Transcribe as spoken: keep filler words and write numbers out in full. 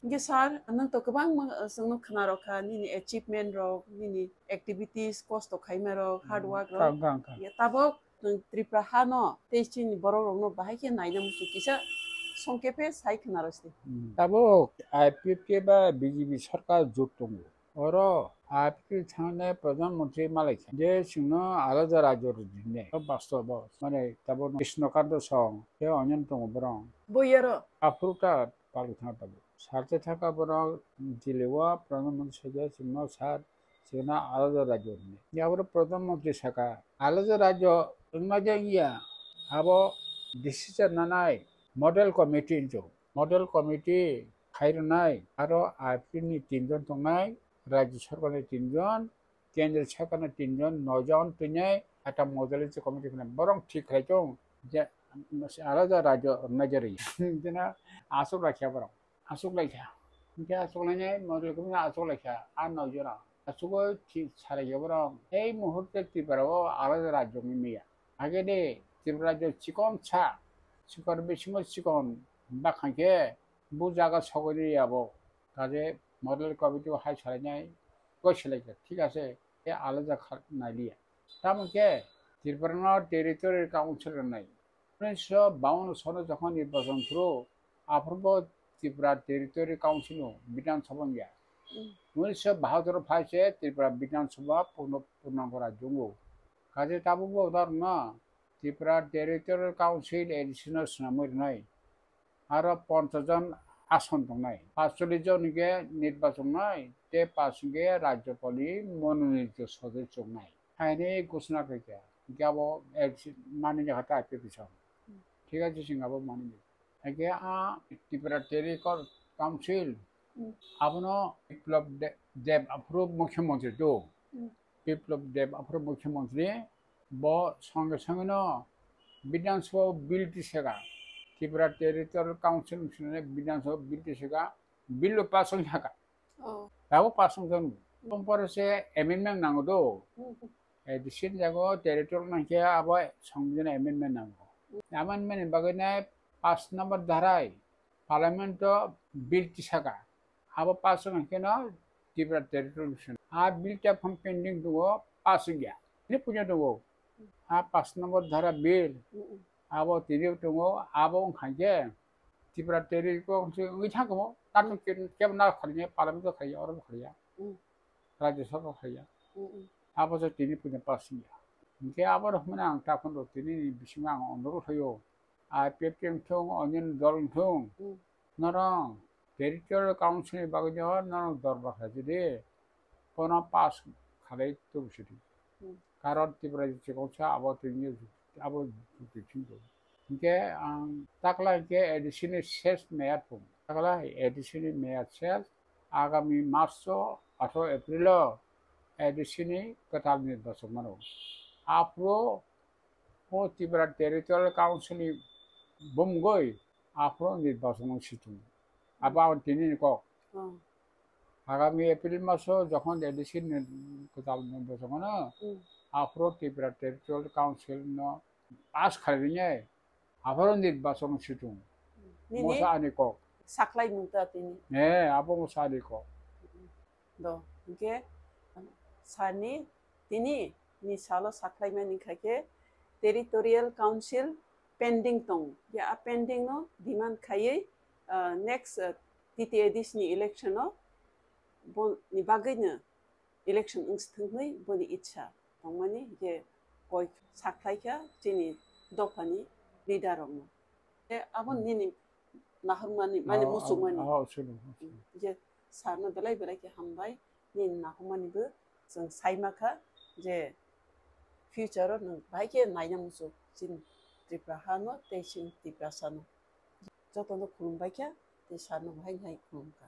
Hingke sir, nwng to kwbangma, uh, chwngno khwnarokha, nini achievement rok, nini activities, kosto khaima rok, hard work rok. Kang, kang, kang. Ya, tabok nwng Tripura hano tei chini borok rokno bahai khe naina muchung kisa songkhe phe sai khwnaro se. Hmm. Tabok I P F T ba B J P sarkar jut tongo. Oro I P F T thangna Pradhan Mantri malaikha. Je chwngno alada rajyo rwdinai. Bastobo, mane, tabok Krishna Kanta song, tei onyan tongo borok. Boyaro. Aphuru ta palwi thang tabok. Sarte thaka borok Delhi o Pradhan Mantri sakya chwngno sar, chwngno alada rajyo hwnwi. Yaboro Pradhan Mantri saka, alada rajyo wngma je wngya, abo decision nanai model committee hinwi. Model committee khai rwnai, aro I P F T ni tinjon tongnai, Rajya Sarkar ni tinjon, Kendra Sarkar ni tinjon, nojon twinai, ata model committee khnai. Borok thik khlai tong je alada rajyo rwnai je rwya. Jena aswk laikha borok. Aswk laikha. Hingke aswk lainai, model committee aswk laikha. A noi jora. Aswk o thik sarai borok. Ei muhurte Tripura o alada rajyo wngwi manya. Age de Tripura rajyo chikon sa, chikon bisingo chikon bakhan khe bo jaga sogwi rwya bo. Kaje model committee o hai salainai, koi salaikha, thik ase, tei alada kha nailiya. Tamo khe Tripura no Territorial Council rwnai. Unisho bawan sono jokhon nirbachon phuru, aphuru bo Tripura Territorial Council no Bidhan Sabha wngya. Mm. Unisho bahatur phai se Tripura Bidhan Sabha purno, purnango rajyo wngo. Kaje tabuk bo udarno Tripura Territorial Council A D C no swnamwi rwnai. Aro ponchash jon ason tongnai. Paanchchollish jon hwnkhe nirbachon wngnai, tei paanch hwnkhe Rajyapalni mononito sodosyo wngnai. Haini ghosona khaikha. Hwnkhe abo A D C manwi jakha ta I P F T song. Thik ase, chwng abo manwi. Hwnkhe a Tripura Territorial Council, abono Biplab De-, Deb aphuru mukhyamantri do. Biplab Deb aphuru mukhyamantri, bo songe songe no Bidhan Sabha bill tisaka. Tripura Territorial Council wngsinai Bidhan Sabha bill tisaka, bill o pass wngkha. Oh. Tabuk pass wngkha. Tongpore se amendment nango do. Hmm. A D C ni jago territorial nangkhe abo songbidhan amendment nango. Amendment ni bagwi nai paanch number dharai Parliament o bill tisaka. Abo pass wngkha khe no Tripura Territorial Council. A bill ta phang pending tongo, pass wngya. Tini punya tongo. A paanch number dhara bill. Mm-mm. Abo tini tongo, abo wngkha khe Tripura Territorial Council wngwi thangkha mo. Tato ke-, kebo na khaliya, Parliament o khaliya, oro bo khaliya. Mm. Rajya Sabha khaliya. Mm-mm. Abo se tini punya pass wngya. Hingkhe abo rok hwnmani ang takhon rok tini ni bisingo ang onurodh khlaio. I P F T wngthung, onyan dol wngthung, mm, norok Territorial Council ni bagwi no norok dorbar khlai di, bono pass khalai tubusidi. Mm. Karon Tripura chikon sa abo tini abo tubusidi. Hingke ang takla hingke A D C ni ses mayat pung. Takla A D C ni mayat ses, agami March o, atharo April o A D C ni kwtal nirbachon mano. Aphuru o Tripura Territorial Council ni bumgwi aphuru nirbachon no situng. Abo ang tini ni kok. Hmm. Agami April maso jokhon A D C ni kwtal nirbachon mano, hmm, aphuru Tripura Territorial Council no pass khlainai, aphuru nirbachon situng. Nini mosa ani kok. Saklai mungta tini. Ne, abo mosa ani kok. Do, hingke sir ni tini ni salo saklaimani khaikhe Territorial Council pending tong. Ya, a pending no demand khaiwi, ah, next, ah, T T A D C ni election o bo ni bagwi no election wngsi thwng hwnwi boni itsa tongmani je koi sakhlaikha chini dophani leader rokno. Je abo, hmm, nini nahormani, mane, ah, muchukmani. Ah, ah, sure, sure. Je sir no belai belai khe hambai, nini nahormani bo chwng saimakha je future o nwng bahai khe naina muchuk chini Tripura hano tei chini Tiprasa no. Jotono khulumbaikha tei sir no bahai hai khulumkha.